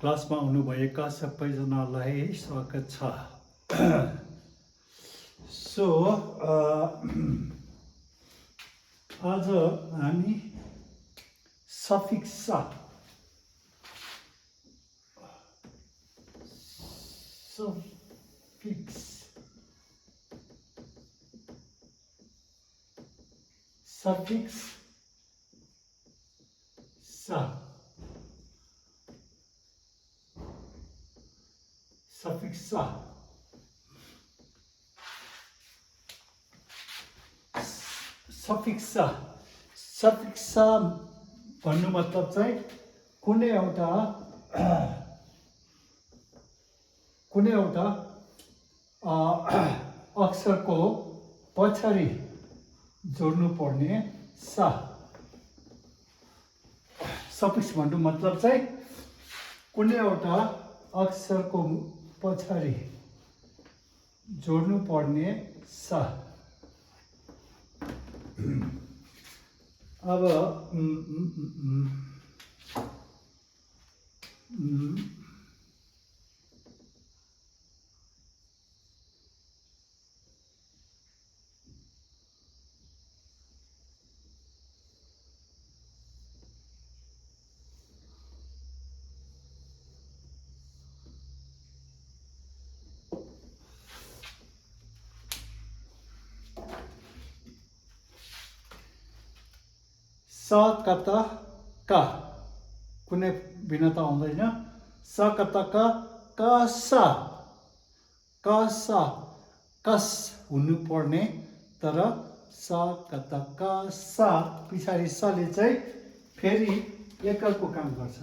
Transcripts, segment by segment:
क्लासमा आउनुभएका सबैजनालाई स्वागत छ। सो आज हामी सफिक्स सफिक्स भन्नु मतलब चाहिँ कुनै एउटा अक्षरको पछाडि जोड्नु पर्ने सा। सफिक्स भन्नु मतलब चाहिँ कुनै एउटा अक्षरको पछाडि जोड्नु पर्ने सा। अब सा कता का कुनै भिन्नता आउँदैन। सा कता का सा कस हुनुपर्ने, तर सा कता का सा पछाडि साले चाहिँ फेरि एकलको काम गर्छ।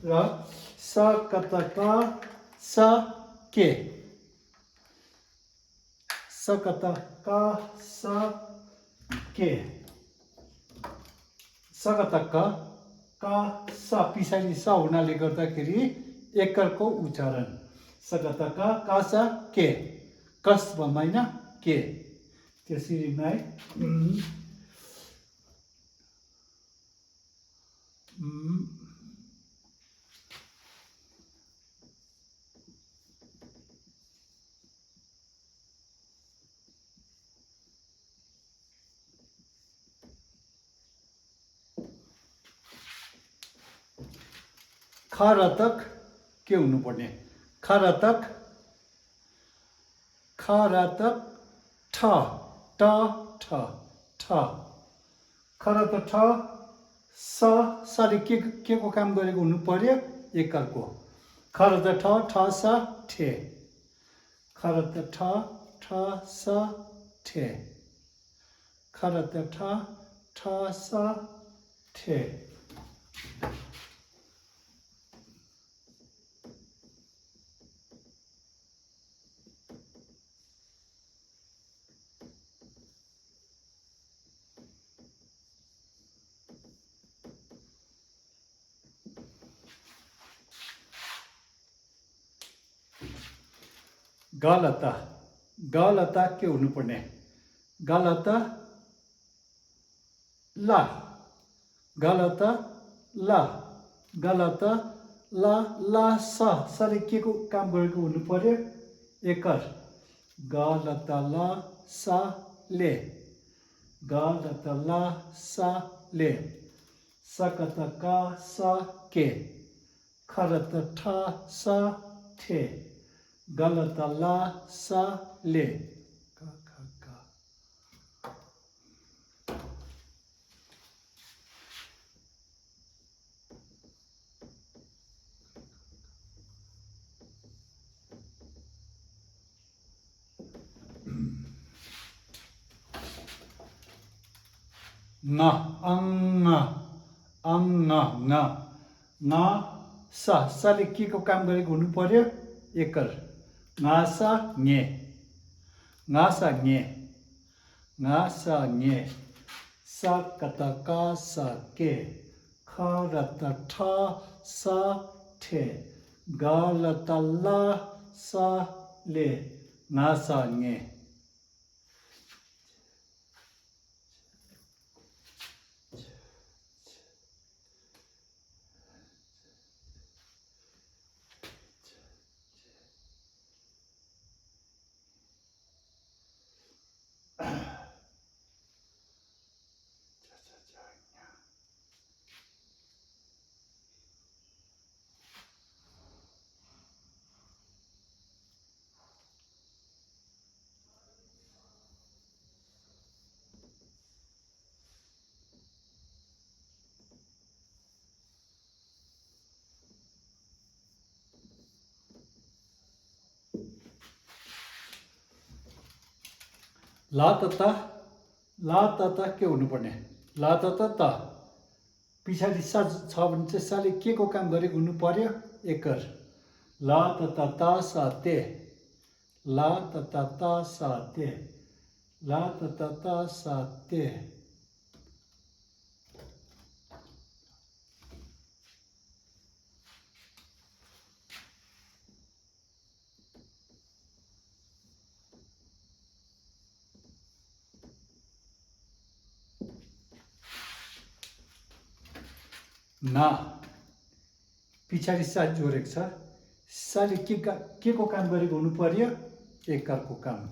र सा कता का सा के सकता का सा के सकता का सा पछाडि सा हुनाले गर्दाखेरि एकलको उच्चारण। सकता का सा के कस भन्दैन के। त्यसरी नै खारतक के हुनुपर्ने? खारतक ठ खारतक ठ साले के को काम गरेको हुनु पर्यो? एकलको। खारतक ठ सा ठे। खारतक ठ सा ठे। खारतक ठ सा ठे। गालता के हुनुपर्ने? गालता ला सा साले के को काम गरेको हुनु पर्यो? एकल। गालता ला सा ले। गालता ला सा ले। सकता का सा के। खरत ठ सा ठे। गलत ला सा ले। न साले के को काम गरेको हुनु पर्यो? एकल। ङासा ङे। सा कता का सा के। खरत ठ सा ठे। गलत ला सा ले। ङासा ङे। ला तथा ला तथा के हुनुपर्ने ला तथा त पछाडि सा छ भने चाहिँ साले के को काम गरेको हुनु पर्यो एकर ला तथा ता सा ते ला तथा ता सा ते ला तथा ता सा ते ना पछाडि सा जोडेको छ साले के को काम गरेको हुनु पर्यो एकरको काम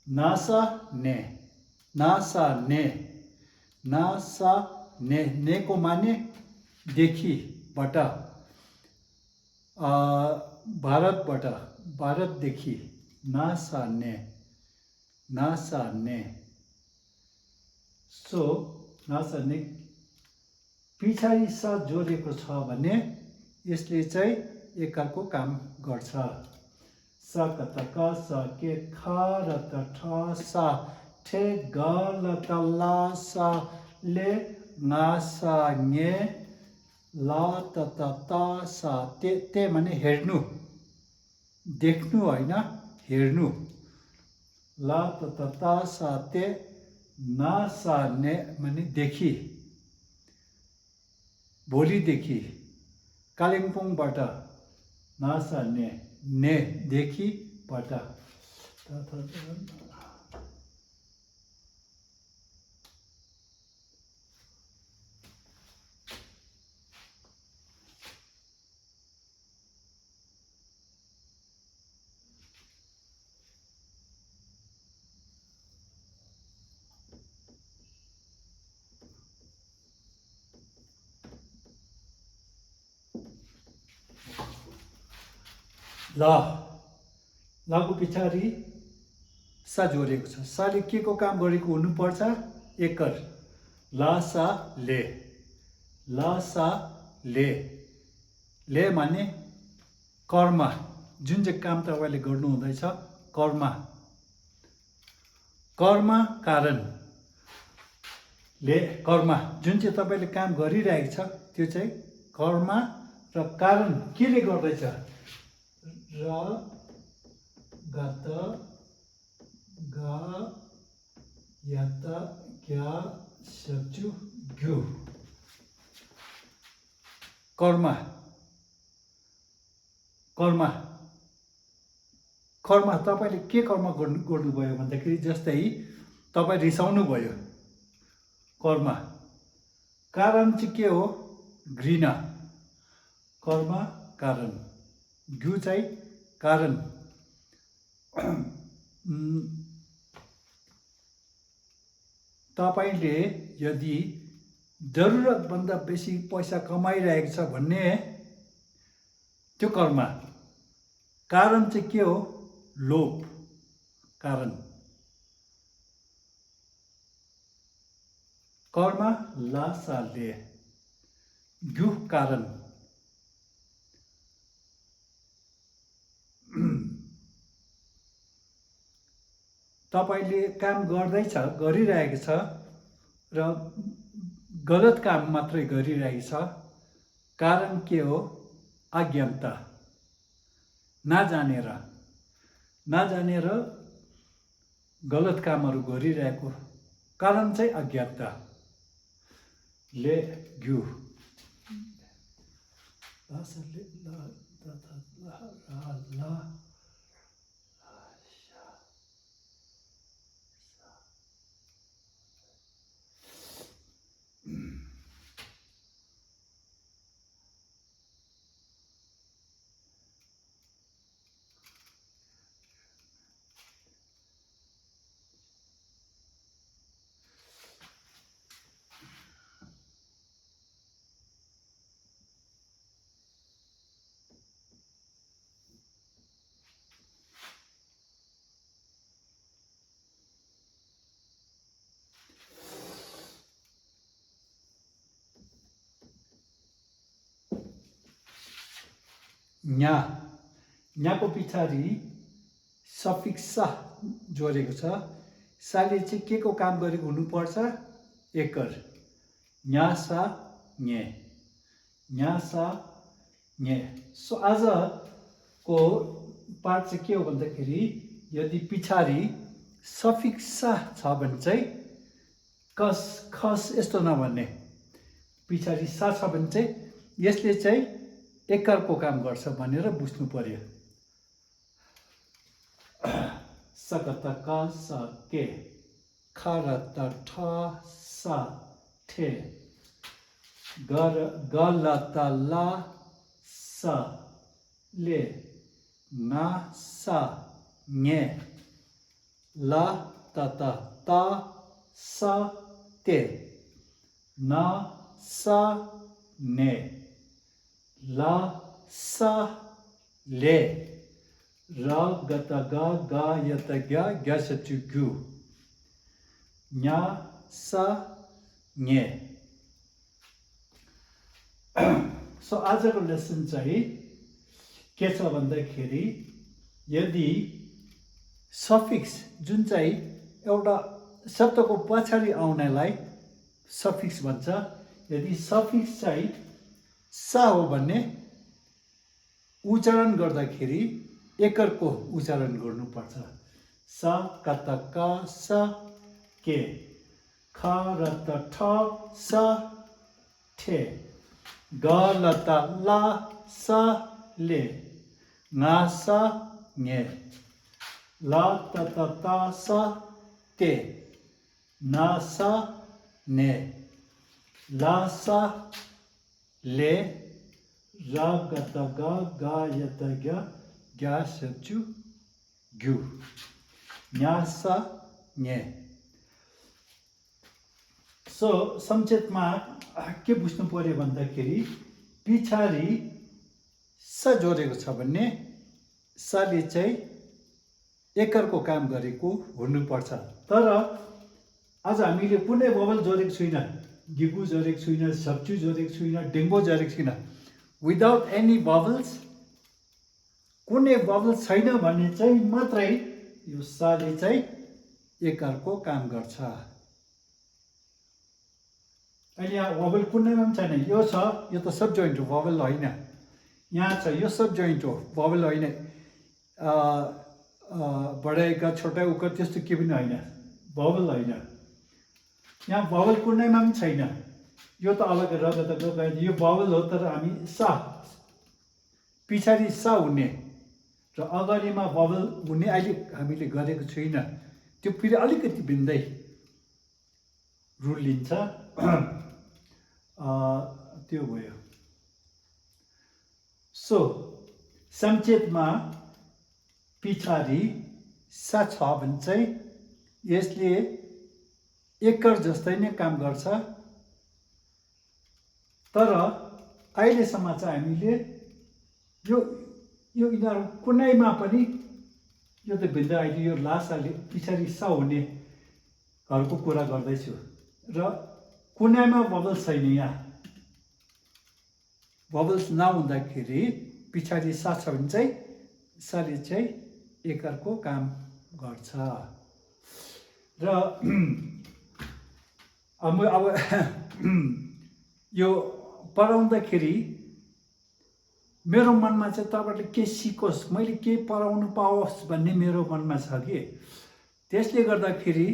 नासा ने नासा ने नासा ने को माने देखिबाट भारतबाट भारतदेखि नासा ने सो नासा ने पछाडि सा जोडेको छ भने यसले चाहिँ एकरको काम गर्छ स कत क स के ख र त ठ सा ठे ग ल त ला सा ले ना सा ङे ला त ता सा ते माने हेर्नु देख्नु होइन हेर्नु ला त ता सा ते ना सा ने माने देखि भोलिदेखि कालिम्पोङबाट नासा ने देखिबाट ला लाको पछाडि सा जोडेको छ साले के को काम गरेको हुनुपर्छ एकर ला सा ले माने कर्म जुन चाहिँ काम तपाईँले गर्नु हुँदैछ कर्म कारण ले कर्म जुन चाहिँ तपाईँले काम गरिरहेको छ त्यो चाहिँ कर्म र कारण केले गर्दैछ र गत ग यत क्या सचु ग्यु कर्म तपाईँले के कर्म गर्नुभयो भन्दाखेरि जस्तै तपाईँ रिसाउनु भयो कर्म कारण चाहिँ के हो घृणा कर्म कारण घ्यु चाहिँ कारण तपाईँले यदि जरुरतभन्दा बेसी पैसा कमाइरहेको छ भन्ने त्यो कर्म कारण चाहिँ के हो लोभ कारण कर्म लासाले घ्यु कारण तपाईँले काम गरिरहेको छ र गलत काम मात्रै गरिरहेको छ कारण के हो अज्ञानता नजानेर गलत कामहरू गरिरहेको कारण चाहिँ अज्ञानता ले घ्यु न्याको पछाडि सफिक्स सा जोडेको छ साले चाहिँ के को काम गरेको हुनुपर्छ एकर न्यासा न्ये न्यासा न्ये सो आजको पार्ट चाहिँ के हो भन्दाखेरि यदि पछाडि सफिक्स सा छ भने चाहिँ कस खस यस्तो नभन्ने पछाडि सा छ भने चाहिँ यसले चाहिँ एकरको काम गर्छ भनेर बुझ्नु पर्यो सकत का स के खरत ठ सा ठे गलत ला स ले ना सा न्ये ला तत ता सा ते ना सा ने ला सा ले र गत ग यत ग ग्यास चु गु न्या सा न्ये सो आजको लेसन चाहिँ के छ भन्दाखेरि यदि सफिक्स जुन चाहिँ एउटा शब्दको पछाडि आउनेलाई सफिक्स भन्छ यदि सफिक्स चाहिँ सा हो भने उच्चारण गर्दाखेरि एकरको उच्चारण गर्नुपर्छ स कत क स के ख र त ठ स ठे ग ल त ला स ले ना स न्ये ला त त ता स ते ना स ने ला स ले र ग त ग य त ग ग्या स चु ग्यु न्या स न्ये सो संक्षेपमा के बुझ्नु पर्यो भन्दाखेरि पछाडि स जोडेको छ भने सले चाहिँ एकरको काम गरेको हुनुपर्छ तर आज हामीले कुनै भवल जोडेको छैन गिगु जोडेको छैन सब्चु जोडेको छैन डेङ्गो जोडेको छैन विदाउट एनी भवल्स कुनै भवल छैन भने चाहिँ मात्रै यो सले चाहिँ एकरको काम गर्छ अहिले यहाँ भवल कुनैमा पनि छैन यो छ यो त सब जोइन्ट हो भवल होइन यहाँ छ यो सब जोइन्ट हो भवल होइन बढाएका छोटा उकर त्यस्तो के पनि होइन भवल होइन यहाँ भवल कुनैमा पनि छैन यो त अलग रगत यो भवल हो तर हामी सा पछाडि सा हुने र अगाडिमा भवल हुने अहिले हामीले गरेको छैन त्यो फेरि अलिकति भिन्दै रुल लिन्छ त्यो भयो सो संक्षेपमा पछाडि सा छ भने चाहिँ यसले एकर जस्तै नै काम गर्छ तर अहिलेसम्म चाहिँ हामीले यो यिनीहरू कुनैमा पनि यो त भिन्दै अहिले यो लासाले पछाडि सा हुने घरको कुरा गर्दैछु र कुनैमा बबल्स छैन यहाँ बबल्स नहुँदाखेरि पछाडि सा छ भने चाहिँ साले चाहिँ एकरको काम गर्छ र अब यो पढाउँदाखेरि मेरो मनमा चाहिँ तपाईँले के सिकोस् मैले के पढाउनु पाओस् भन्ने मेरो मनमा छ कि त्यसले गर्दाखेरि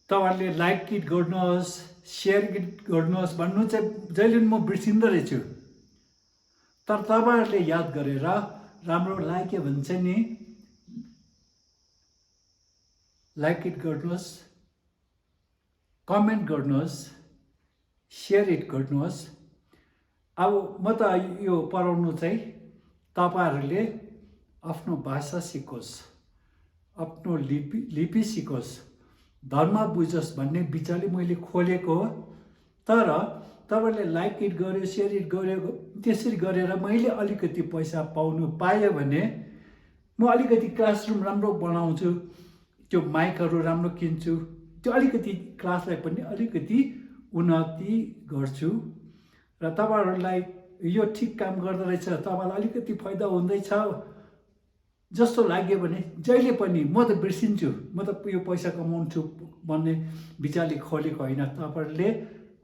तपाईँहरूले लाइक इट गर्नुहोस् सेयर इट गर्नुहोस् भन्नु चाहिँ जहिले म बिर्सिँदो रहेछु तर तपाईँहरूले याद गरेर राम्रो लाग्यो भने चाहिँ नि लाइक इट गर्नुहोस् कमेन्ट गर्नुहोस् सेयर इट गर्नुहोस् अब म त यो पढाउनु चाहिँ तपाईँहरूले आफ्नो भाषा सिकोस् आफ्नो लिपि सिकोस् धर्म बुझोस् भन्ने विचारले मैले खोलेको हो तर तपाईँहरूले लाइक इट गर्यो सेयर इट गर्यो त्यसरी गरेर मैले अलिकति पैसा पाउनु पाएँ भने म अलिकति क्लासरुम राम्रो बनाउँछु त्यो माइकहरू राम्रो किन्छु त्यो अलिकति क्लासलाई पनि अलिकति उन्नति गर्छु र तपाईँहरूलाई यो ठिक काम गर्दो रहेछ तपाईँलाई अलिकति फाइदा हुँदैछ जस्तो लाग्यो भने जहिले पनि म त बिर्सिन्छु, म त यो पैसा कमाउँछु भन्ने विचारले खोलेको होइन। तपाईँहरूले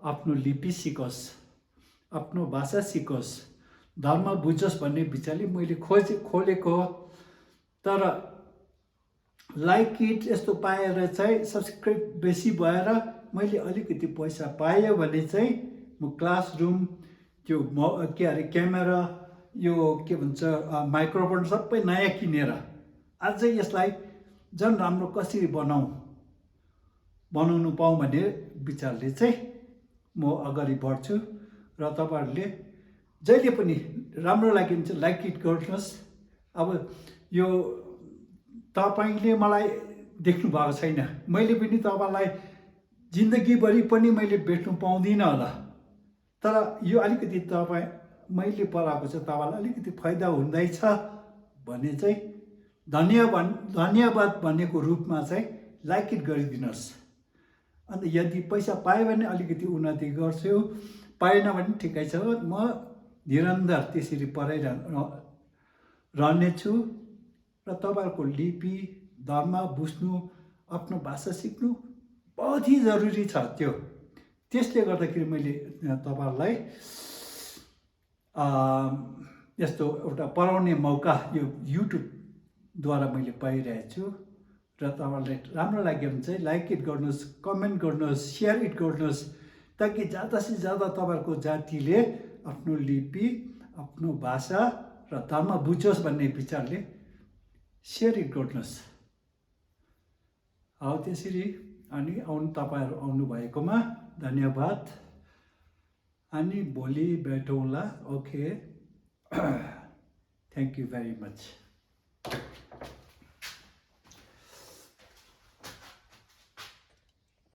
आफ्नो लिपि सिकोस्, आफ्नो भाषा सिकोस्, धर्म बुझोस् भन्ने विचारले मैले खोलेको हो। तर लाइक इट यस्तो पाएर चाहिँ सब्सक्राइब बेसी भएर मैले अलिकति पैसा पाएँ भने चाहिँ म क्लासरुम त्यो के अरे क्यामेरा यो के भन्छ माइक्रोफोन सबै नयाँ किनेर अझै यसलाई झन् राम्रो कसरी बनाउनु पाऊँ भन्ने विचारले चाहिँ म अगाडि बढ्छु। र तपाईँहरूले जहिले पनि राम्रो लाग्यो भने चाहिँ लाइक इट गर्नुहोस्। अब यो तपाईँले मलाई देख्नु भएको छैन, मैले पनि तपाईँलाई जिन्दगीभरि पनि मैले भेट्नु पाउँदिनँ होला, तर यो अलिकति मैले पढाएको चाहिँ तपाईँलाई अलिकति फाइदा हुँदैछ भने चाहिँ धन्यवाद भन्नेको रूपमा चाहिँ लाइक इट गरिदिनुहोस्। अन्त यदि पैसा पायो भने अलिकति उन्नति गर्छु, पाएन भने ठिकै छ, म निरन्तर त्यसरी रहनेछु। र तपाईँहरूको लिपि धर्म बुझ्नु, आफ्नो भाषा सिक्नु बहुत ही जरुरी छ। त्यसले गर्दाखेरि मैले तपाईँहरूलाई यस्तो एउटा पढाउने मौका यो युट्युबद्वारा मैले पाइरहेको छु। र तपाईँहरूलाई राम्रो लाग्यो भने चाहिँ लाइक इट गर्नुहोस्, कमेन्ट गर्नुहोस्, सेयर इट गर्नुहोस्, ताकि ज्यादा से ज्यादा तपाईँहरूको जातिले आफ्नो लिपि, आफ्नो भाषा र धर्म बुझोस् भन्ने विचारले सेयर इट गर्नुहोस्। हौ त्यसरी अनि तपाईँहरू आउनुभएकोमा धन्यवाद। अनि भोलि भेटौँला। Okay, thank you very much.